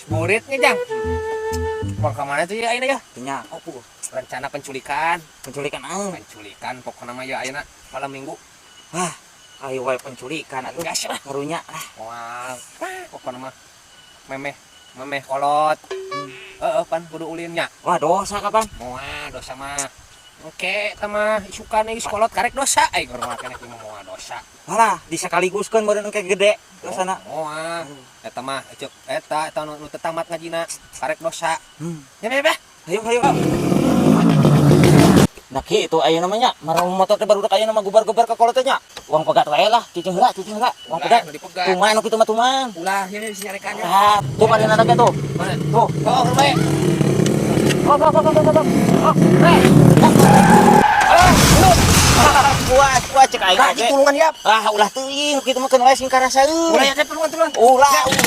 Buritnya, Jang. Bang, kemana tuh ya ayeuna ya? Nya, opo? Rencana penculikan. Penculikan ah. Penculikan pokoknya mah ya ayeuna malam Minggu. Ah, ayo wae penculikan atuh. Gas lah. Karunya ah. Moal. Pokoknya mah memeh memeh kolot. Heeh, pan kudu ulinnya. Wah, dosa kapan? Moal dosa mah. Oke, eta mah isukan geus kolot karek dosa ai keur mah keneh mah moal dosa. Walah, disakaliguskeun meureun kayak gede dosana. Moal. Eta mah cek eta eta nu teu tamat ngajina karek dosa. Ya, ya, ya. Ayo, ayo. Nah, kitu aya namanya, marang motor teh barudak aya nama gubar-gubar ka kolot teh nya. Urang pegat wae lah, cicing heula, cicing heula. Urang pegat. Ulah, nu dipegat. Tuman nu kitu mah tuman. Ulah, ya si nyarekannya. Ah, tuh pada anaknya tuh. Mana? Tuh. Oh, bae. Oh, oh, oh, oh, oh, oh. Oh, eh. Ah, lu. Puas, puas cek aing Nah, oge. tulungan ya. Ah, ulah teuing kitu mah keun wae sing karasaeun. Ulah ya, tulungan, tulungan. Ulah, ulah.